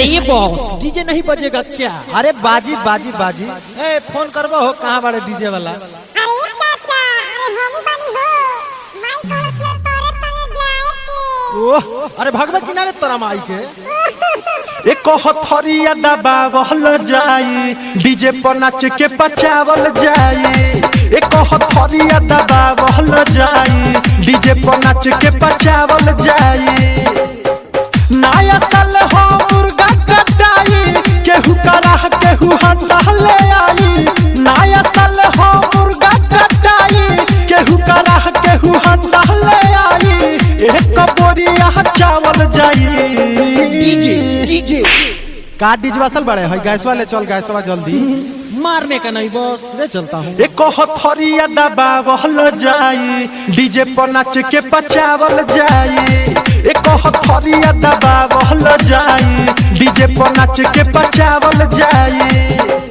अरे ये boss, DJ नहीं बजेगा क्या? अरे बाजी बाजी बाजी। ए, फोन करबो हो, कहाँ बाड़े डीजे वाला? अरे चाचा, अरे हम बानी हो, माई कहलस तोरे संगे जाए के। ओह, अरे भगवे किनारे तोरा माई के। एक हथरिया दबावल जाई, डीजे पर नाच के पचावल जाई। एक हथरिया दबावल जाई, डीजे पर नाच के पचावल जाई। नया साल हो, मुर्गा कटाई, केहू करा केहू हंडा ले आई। नया साल हो, मुर्गा कटाई, केहू करा केहू हंडा ले आई। एक बोरिया चावल जाई। DJ, DJ. का डीजे असल बड़े है? गैसवा ले चल, गैसवा जल्दी। मारने का नहीं बॉस, ले चलता हूँ। एक हथरिया दबावल जाई, डीजे पर नाच के पचावल जाई। एक हथरिया दबावल जाई, डीजे पर नाच के पचावल जाई।